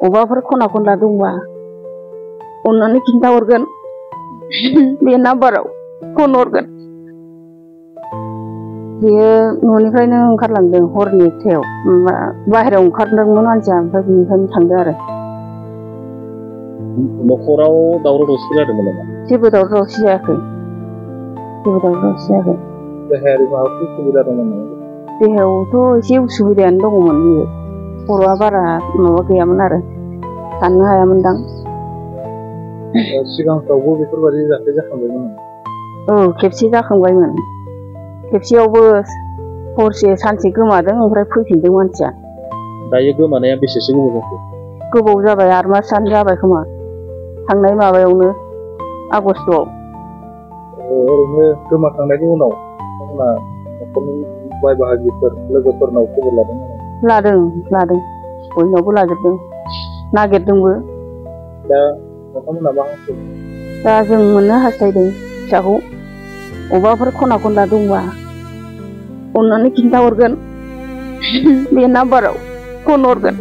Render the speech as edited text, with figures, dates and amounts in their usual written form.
अबाफोर खना खनला दंबा अननानै खिन्थाहरगोन बे नाम्बाराव फन हरगोन। बेयो न'निफ्रायनो ओंखारलांदों हरनि 1टायाव बाहेरायाव ओंखारदोंमोन मानसिया ओमफ्राय बेनिफ्रायनो थांदों आरो। न'खराव दावराव दावसि जादोंमोन नामा? जेबो दावराव दावसि जायाखै, जेबो दावराव दावसि जायाखै। देहायारि माबाफोर उसुबिदा दंमोन नामा? देहायावथ' एसे उसुबिदायानो दङमोन बियो, खर'आ बारा माबा गैयामोन आरो साननो हायामोनदां। सिगांफ्रावबो बेफोरबायदि जाथाय जाखांबायमोन नामा? औ खेबसे जाखांबायमोन। खेबसेयावबो हरसे सानसे गोमादों ओमफ्राय फैफिनदों मानसिया। दायो गोमानाया बेसेसो गोबाव जाखो? गोबाव जाबाय, 8 मासआनो जाबाय खोमा, थांनाय माबायावनो आगस्ट'आव। ओरैनो गोमाखांनायनि उनाव नोंथांमोना न'खरनि बाय बाहागिफोर लोगोफोरनाव खबर लादों नामा? लादों बयनावबो लाजोबदों, नागिरदोंबो। दा नोंथांमोना मा हास्थायदों? दा जों मोननो हास्थायदों फिसाखौ। अबाफोर खना खनला दंबा अननानै खिन्थाहरगोन बे नाम्बाराव फन हरगोन।